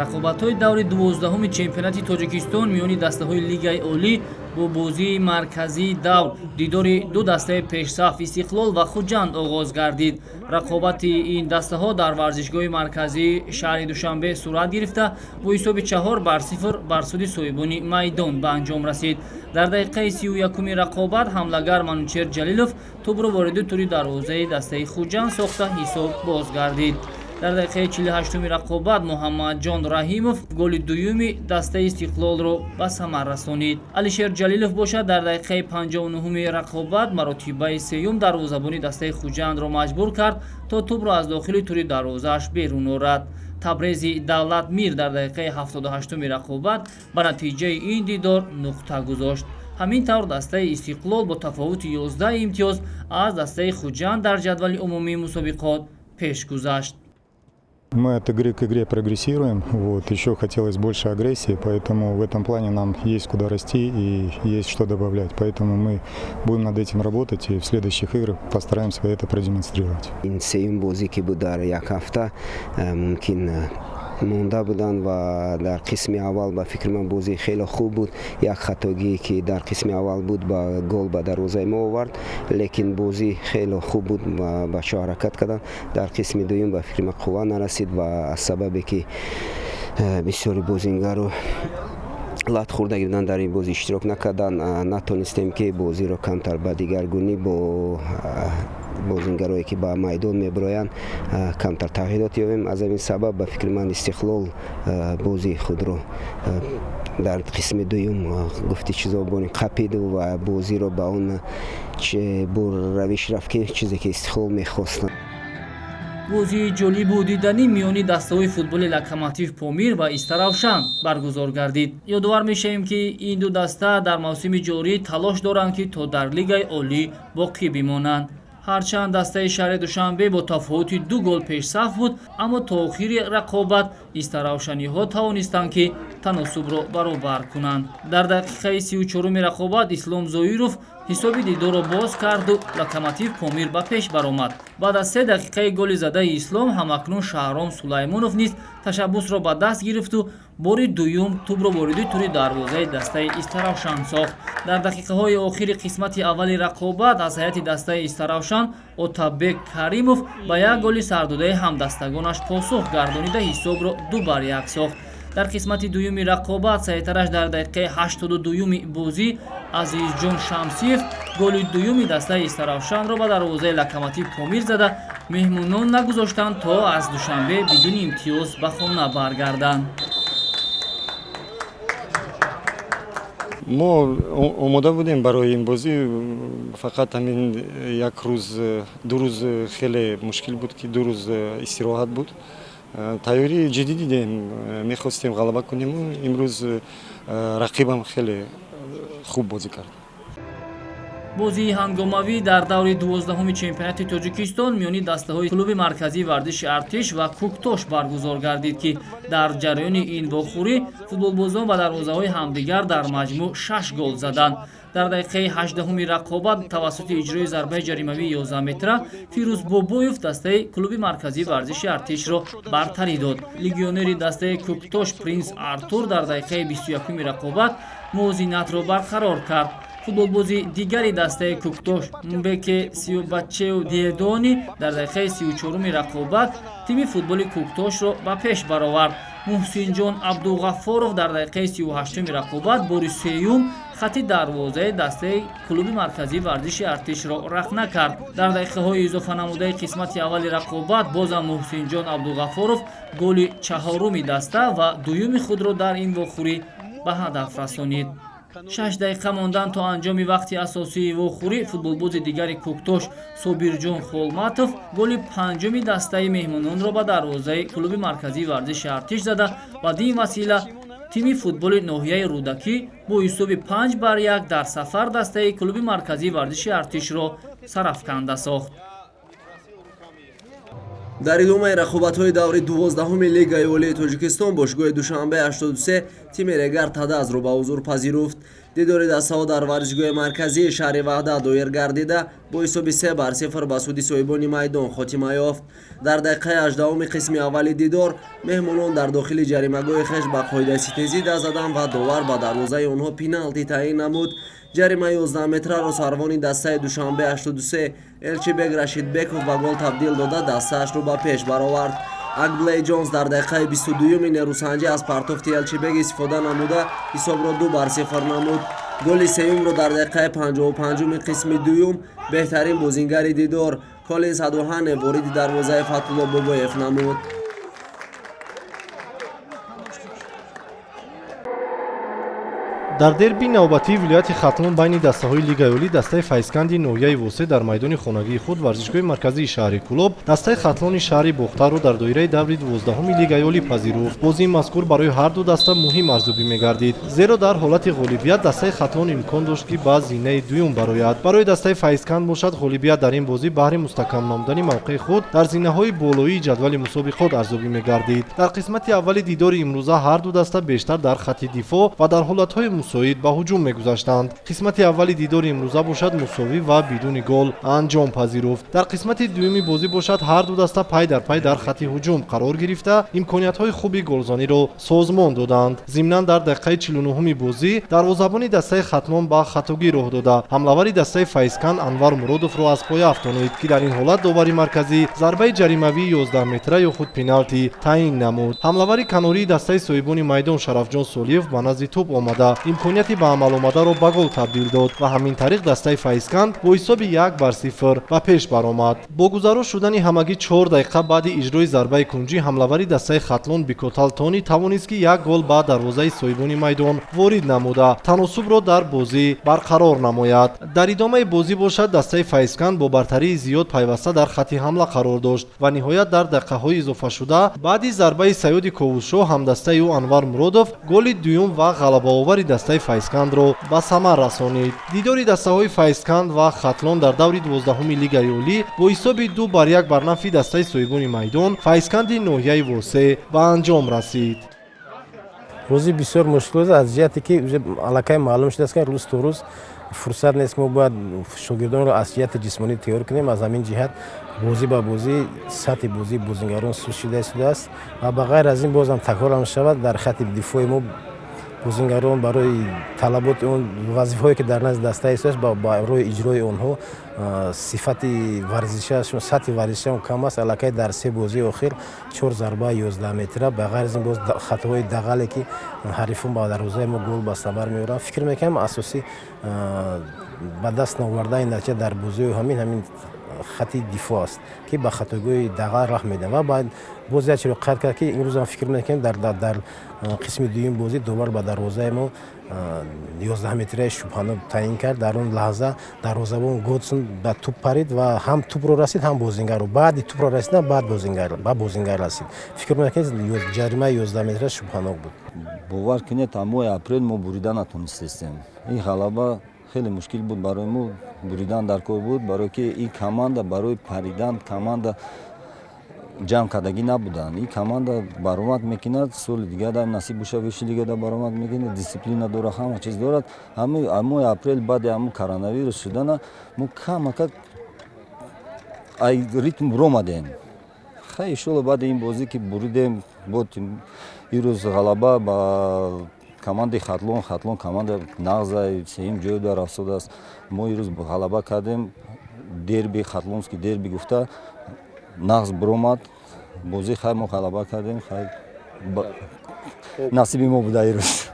Рақобатҳои даври 12-уми чемпионати Тоҷикистон миёни дастаҳои Лигаи Олӣ бо бозии марказии давр, дидори ду дастаи пешсаф Истиқлол ва Хуҷанд оғоз гардид. Рақобати ин дастаҳо дар варзишгоҳи марказии шаҳри Душанбе сурат гирифта, бо ҳисоби 4-0 бар суди соҳибони майдон ба анҷом расид. Дар дақиқаи 31-уми рақобат ҳамлагар Манучер Ҷалилов тӯбро вориди тури дарвозаи дастаи Хуҷанд сохта, ҳисоб боз гардид. Дар дақиқаи 48-уми рақобат Муҳаммадҷон Раҳимов голи дуюми дастаи Истиқлолро ба самар расонид. Алишер Ҷалилов бошад, дар дақиқаи 59-уми рақобат маротибаи сеюм дарвозабони дастаи Хуҷандро маҷбур кард, то тӯбро аз дохили тури дарвозааш берун орад. Табрези Давлатмир дар дақиқаи 78-уми рақобат ба натиҷаи ин дидор нуқта гузошт. Ҳамин тавр, дастаи Истиқлол бо тафовути 11 имтиёз аз дастаи Хуҷанд дар ҷадвали умумии мусобиқот пеш гузашт. Мы от игры к игре прогрессируем. Вот. Еще хотелось больше агрессии, поэтому в этом плане нам есть куда расти и есть что добавлять. Поэтому мы будем над этим работать и в следующих играх постараемся это продемонстрировать. Ин сеюм бозӣ ки буд дар як ҳафта, мумкин монда буданд ва дар қисми аввал, ба фикри ман, бозӣ хеле хуб буд. Як хатогие ки дар қисми аввал буд, ба гол ба дарвозаи мо овард, лекин бозӣ хеле хуб буд ва бачаҳо ҳаракат карданд. Дар қисми дуюм, ба фикри ман, қувва нарасид ва аз сабабе ки бисёри бозингару лат хӯрдагӣ буданд, дар ин бозӣ иштирок накарданд, натонистем ки бозиро камтар ба дигаргунӣ бо бозингарое ки ба майдон мебироянд, камтар тағйирот ёбем. Аз ҳамин сабаб, ба фикри ман, Истиқлол бозии худро дар қисми дуюм, гуфти чизо, бони қапиду ва бозиро ба он бо равиш рафт, ки чизе ки Истиқлол мехост. Бозии ҷолибу диданӣ миёни дастаҳои футболи Локомотив Помир ва Истаравшан баргузор гардид. Ёдовар мешавем, ки ин ду даста дар мавсими ҷорӣ талош доранд, ки то дар Лигаи Олӣ боқӣ бимонанд. Ҳарчанд дастаи шаҳри Душанбе бо тафовути ду гол пешсаф буд, аммо то охири рақобат истаравшаниҳо тавонистанд, ки таносубро баробар кунанд. Дар дақиқаи 34-уми рақобат Ислом Зоиров ҳисоби дидорро боз карду Локомотив Помир ба пеш баромад. Баъд аз 3 дақиқаи голи задаи Ислом, ҳамакнун Шаҳром Сулаймонов низ ташаббусро ба даст гирифту бори дуюм тӯбро вориди тури дарвозаи дастаи Истаравшан сохт. Дар дақиқаҳои охири қисмати аввали рақобат аз ҳайати дастаи Истаравшан Отабек Каримов ба як голи сардодаи ҳамдастагонаш посух гардонида, ҳисобро 2-1 сохт. Дар қисмати дуюми рақобат саҳитараш дар дақиқаи 82-юми бозӣ Азизҷон Шамсиев голи дуюми дастаи Истаравшанро ба дарвозаи Локомотив Помир зада, меҳмонон нагузоштанд, то аз Душанбе бидуни имтиёз ба хона баргарданд. Мо омода будем барои ин бозӣ. Фақат ҳамин як рӯз, 2 рӯз хеле мушкил буд, ки 2 рӯз истироҳат буд. Тайёрии ҷиддӣ дидем, мехостем ғалаба кунему. Имрӯз рақибам хеле хуб бозӣ кард. Бозии ҳангомавӣ дар даври 12-уми чемпионати Тоҷикистон миёни дастаҳои клуби марказии варзиши Артиш ва Кӯктош баргузор гардид, ки дар ҷараёни ин вохӯрӣ футболбозон ба дарвозаҳои ҳамдигар дар маҷмӯъ шаш гол заданд. Дар дақиқаи 18-уми рақобат тавассути иҷрои зарбаи ҷаримавии 11 метра Фирӯз Бобоев дастаи клуби марказии варзиши Артишро бартарӣ дод. Легионери дастаи Кӯктош Принс Артур дар дақиқаи 21-уми рақобат мувозинатро барқарор кард. Футболбози дигари дастаи Кӯктош Мбеке Сиёбачеу Диедони дар дақиқаи 34-уми рақобат тими футболи Кӯктошро ба пеш баровард. Муҳсинҷон Абдуғаффоров дар дақиқаи 38-уми рақобат бори сеюм хати дарвозаи дастаи клуби марказии варзиши Артишро рахна кард. Дар дақиқаҳои изофанамудаи қисмати аввали рақобат бозам Муҳсинҷон Абдуғаффоров голи чаҳоруми даста ва дуюми худро дар ин вохӯрӣ ба ҳадаф расонид. 6 дақиқа мондан то анҷоми вақти асосии вохӯрӣ футболбози дигари Кӯктош Собирҷон Холматов голи панҷуми дастаи меҳмононро ба дарвозаи клуби марказии варзиши Артиш зада, бадин васила тими футболи ноҳияи Рӯдакӣ бо ҳисоби 5-1 дар сафар дастаи клуби марказии варзиши Артишро сарафканда сохт. Дар идомаи рақобатҳои даври 12-уми Лигаи Олии Тоҷикистон бошгоҳи Душанбе 83 тими Регар Тадазро ба ҳузур пазируфт. Дидори дастаҳо дар варзишгоҳи марказии шаҳри Ваҳдат доир гардида, бо ҳисоби 3-0 ба суди соҳибони майдон хотима ёфт. Дар дақиқаи 18-уми қисми аввали дидор меҳмонон дар дохили ҷаримагоҳи хеш ба қоидаситезӣ даст заданд ва довар ба дарвозаи онҳо пеналти таъин намуд. Ҷаримаи 11 метраро сарвони дастаи Душанбе 83 Элчибек Рашидбеков ба гол табдил дода, дастаашро ба пеш баровард. Акблей Ҷонс дар дақиқаи 22-юми нерӯсанҷӣ аз партофти Элчибек истифода намуда, ҳисобро 2-0 намуд. Голи сеюмро дар дақиқаи 55-уми қисми дуюм беҳтарин бозингари дидор Колин Садуҳане вориди дарвозаи Фатулло Бобоев намуд. Дар дерби навбатии вилояти Хатлон байни дастаҳои Лигаи Олӣ дастаи Файзканди ноҳияи Восеъ дар майдони хонагии худ, варзишгоҳи марказии шаҳри Кӯлоб, дастаи Хатлони шаҳри Бохтарро дар доираи даври 12-уми Лигаи Олӣ пазируфт. Бозии мазкур барои ҳарду даста муҳим арзёбӣ мегардид, зеро дар ҳолати ғолибият дастаи Хатлон имкон дошт, ки ба зинаи дуюм барояд. Барои дастаи Файзканд бошад, ғолибият дар ин бозӣ баҳри мустаҳкам намудани мавқеи худ дар зинаҳои болоии ҷадвали мусобиқот арзёбӣ мегардид. Дар қисмати аввали дидори имрӯза ҳарду даста бештар дар хатти дифоъ ва дар ҳолатҳои мусоид ба ҳуҷум мегузаштанд. Қисмати аввали дидори имрӯза бошад, мусовӣ ва бидуни гол анҷом пазируфт. Дар қисмати дуюми бозӣ бошад, ҳарду даста пай дар пай дар хатти ҳуҷум қарор гирифта, имкониятҳои хуби голзаниро созмон доданд. Зимнан, дар дақиқаи 49-уми бозӣ дарвозабони дастаи Хатлон ба хатогӣ роҳ дода, ҳамлавари дастаи Файзканд Анвар Муродовро аз поя афтонид, ки дар ин ҳолат довари марказӣ зарбаи ҷаримавии 11 метра ё худ пеналти таъин намуд. Ҳамлавари канории дастаи соҳибони майдон Шарафҷон Солиев ба назди тӯб омада, имконияти ба амал омадаро ба гол табдил дод ва ҳамин тариқ дастаи Файзканд бо ҳисоби 1-0 ба пеш баромад. Бо гузаро шудани ҳамагӣ 4 дақиқа баъди иҷрои зарбаи кунҷӣ ҳамлавари дастаи Хатлон Бикотал Тони тавонист, ки як гол ба дарвозаи соҳибони майдон ворид намуда, таносубро дар бозӣ барқарор намояд. Дар идомаи бозӣ бошад, дастаи Файзканд бо бартарии зиёд пайваста дар хатти ҳамла қарор дошт ва ниҳоят дар дақиқаҳои изофашуда баъди зарбаи Саёди Ковусшоҳ ҳамдастаи ӯ Анвар Муродов голи дуюм ва ғалабаовари дастаи Файзкандро ба самар расонид. Дидори дастаҳои Файзканд ва Хатлон дар даври 12-уми Лигаи Олӣ бо ҳисоби 2-1 бар нафъи дастаи соҳибони майдон Файзканди ноҳияи Восеъ ба анҷом расид. Бозӣ бисёр мушкил аст, аз ҷиҳате ки аллакай маълум шудааст, ки рӯз то рӯз фурсат нест. Мо бояд шогирдонро аз ҷиҳати ҷисмонӣ тайёр кунем. Аз ҳамин ҷиҳат бозӣ ба бозӣ сатҳи бозии бозингарон суст шуда истодааст ва ба ғайр аз ин, бозам такрорам шавад, дар хатти дифои мо бозингарон барои талаботи он вазифаҳое, ки дар назди даста истодааст, барои иҷрои онҳо сифати варзишашон, сатҳи варзишашон кам аст. Аллакай дар се бозии охир чор зарбаи 11 метра, ба ғайр аз ин боз хатоҳои дағале, ки ҳарифон ба дарвозаи мо гол ба самар меоранд. Фикр мекунам, асосӣ ба даст наовардани натиҷа дар бозиҳои ҳамин хатти дифоъ аст, ки ба хатогиҳои дағал раҳ медиҳанд. Ва баъд боз як чиро қайд кард, ки имрӯзам фикр мекунем, дар қисми дуюми бозӣ довар ба дарвозаи мо 11 метраи шубҳанок таъин кард. Дар он лаҳза дарвозабон Годсон ба туп парид ва ҳам тупро расид, ҳам бозингарро. Баъди тупро расидан, баъд ба бозингар расид. Фикр мекунем, ҷаримаи 11 метра шубҳанок буд. Бовар кунед, та моҳи апрел мо бурида натонистестем. Ин ғалаба хеле мушкил буд барои мо, буридан дар кор буд, барое ки ин команда барои паридан команда ҷамъ кардагӣ набуданд. Ин команда баромад мекунад, соли дигар насиб боша, высший лигада баромад мекунад, дисциплина дорад, ҳама чиз дорад. Моҳи апрел баъди ҳамун коронавирус шудана мо камакак ай ритм буромадем. Хай, иншолло, баъди ин бозӣ ки буридем, бо ирӯз ғалаба ба командаи Хатлон. Хатлон команда нағза, сеюм ҷой дар афтодааст. Мо ирӯз ғалаба кардем, дерби, хатлонский дерби гуфта, нағз буромад бозӣ. Хай, мо ғалаба кардем, хай, насиби мо буда ирӯз.